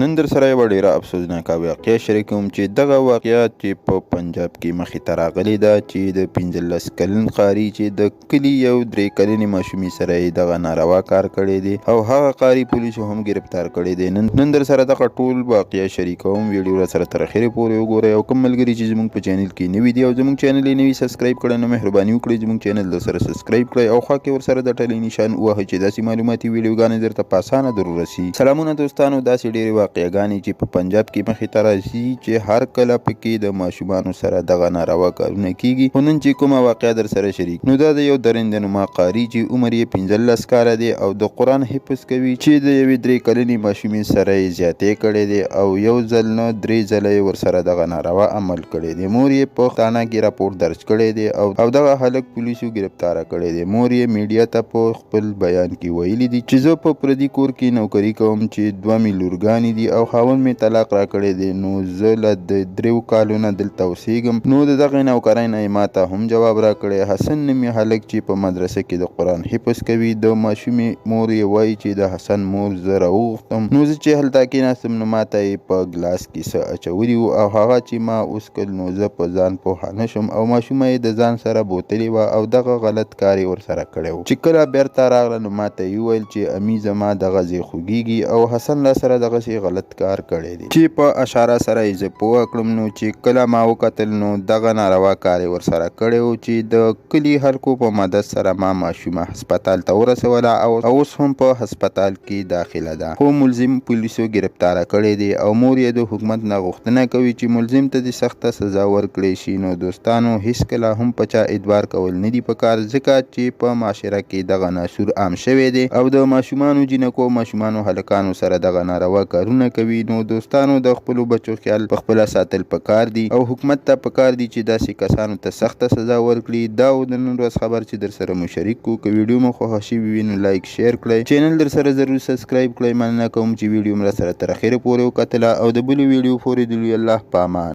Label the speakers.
Speaker 1: نن درسره یوه ډیره افسوسناکه واقعه شریکوم چې دغه واقعه چې په پنجاب کې مخې ته راغلې ده چې د 15 کلن قاري چې د کلي یو 3 کلنې ماشومې سره یې دغه ناروا کار کړی دی او هغه قاري پولیسو هم ګرفتار کړی دی. نن درسره دغه ټول واقعه شریکوم، ویډیو را سره تر اخره پورې وګورئ. او کوم ملګري چې زموږ په چینل کې نوي دي او زموږ چینل یې نوي subscribe کړی نو مهرباني وکړئ زموږ چینل درسره subscribe کړئ او خوا کې ورسره د ټلې نشان ووهئ چې داسې معلوماتي ویډیوګانې درته په اسانه در ورسي. سلامونه دوستانو، داسې ډېرې واقعګانې چې په پنجاب کې مخې ته راځي چې هر کله پکې د ماشومانو سره دغه ناروا کارونه کیږي. خو نن چې کومه واقعه در سره شریک نو دا د یو درنده نما قاري چې عمر یې 15 کاله دی او د قرآن حفظ کوي چې د یوې 3 کلنې ماشومې سره یې زیاتی کړی دی او یو ځل نه 3 ځله یې ورسره دغه ناروا عمل کړی دی. مور یې په تاڼه کې راپور درج کړی دی او دغه هلک پولیسو ګرفتاره کړی دی. مور یې میډیا ته په خپل بیان کې ویلي دي چې زه په پردي کور کې نوکري کوم چې 2 مې لورګانې دي او خاوند مې طلاق راکړی دی، نو زه له د 3 کالو نه دلته اوسېږم، نو د دغې نوکرۍ نه یې ماته هم جواب راکړی. حسن نومي هلک چې په مدرسه کې د قرآن حفظ کوي، د ماشومې مور یې وایي چې د حسن مور زه راوغوښتم، نو زه چې هلته کېناستم نو ماته یې په ګلاس کې څه اچولي وو او هغه چې ما وڅښل نو زه په ځان پوهه نه شوم او ماشومه یې د ځان سره بوتلې وه او دغه غلط کار یې ورسره کړی و. چې کله بیرته راغله نو ماته یې وویل چې امي زما دغه ځای خوږیږي او حسن را سره دغسې غلط کار کړی دی، چې په اشاره سره یې زه پوه کړم. نو چې کله ما وکتل نو دغه ناروا کار یې ورسره کړی و چې د کلي خلکو په مدد سره ما ماشومه هسپتال ته ورسوله او اوس هم په هسپتال کې داخله ده، خو ملزم پولیسو ګرفتاره کړی دی او مور یې د حکومت نه غوښتنه کوي چې ملزم ته دې سخته سزا ورکړې شي. نو دوستانو، هیڅکله هم په چا اعتبار کول نه دي پکار، ځکه چې په معاشره کې دغه ناسور عام شوی دی او د ماشومانو جینکو او ماشومانو هلکانو سره دغه ناروا کارونه کوي. نو دوستانو، د خپلو بچو خیال په خپله ساتل پکار دي او حکومت ته پکار دي چې داسې کسانو ته سخته سزا ورکړي. دا و د نن ورځ خبر چې در سره مو شریک کو. که ویډیو مو خوښه شوې وي نو like share کړئ، چینل در سره ضرور subscribe کړئ. مننه کوم چې ویډیو مو را سره تر اخره پورې وکتله او د بلې ویډیو پورې د لوی الله په امان.